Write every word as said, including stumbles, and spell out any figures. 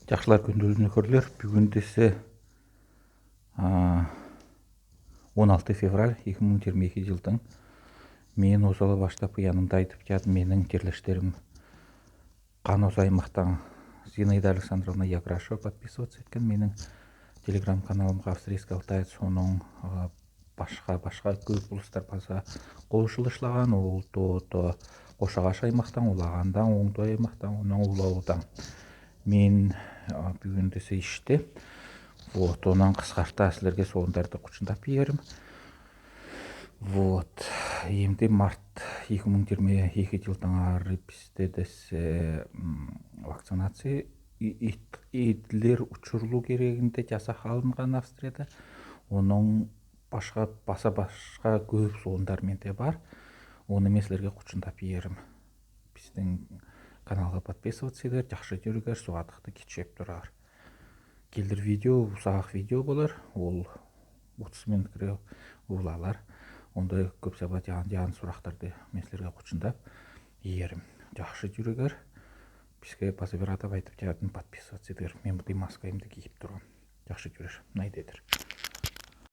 Чахсылар, күндел нөкерлер, бүгүндесе, а, он алты февраль, eki müng jigirma eki yılдың. Мен озалап баштап, янында айтып чадым, менің тирлештерім Хан-Ош аймахтаң Зинаида Александровна Яграшева подписываться эткен менің Telegram каналымға, «Австрийский алтаец», соның, а, башха, башха көөп уластар паза қол чылышлаған, ол то, то Қошағаш аймахтаң, ол Ағаандаң, оңдай аймахтаң, онан Улладан. Мен, а, бүгүндесе иште. Вот, онан қысқарта сілерге сондарды хучындап иерім. Вот, эмде март, eki müng jigirma eki yılдың ары пістедесе, м, вакцинация и-, ит-, итлер учурлу керегінде чаза халынған Австрияда. Оның башха, баса башха көөп соондар менде бар. Оны мен сілерге хучындап иерім. Пістің каналға подписываться идер, чахсы чӧригер, соғаттықты кичеп турар. Келер видео, усағақ видео болар, ол отыз минут кіре улалар. Онда көөп саба чаан, чаан сурахтарды мен сілерге хучындап иерім. Чахсы чӧригер, піске паза пір адап айтып чадым, подписываться идер. Мен быт маскаамды киип турам. Чахсы чӧрер, найдедір.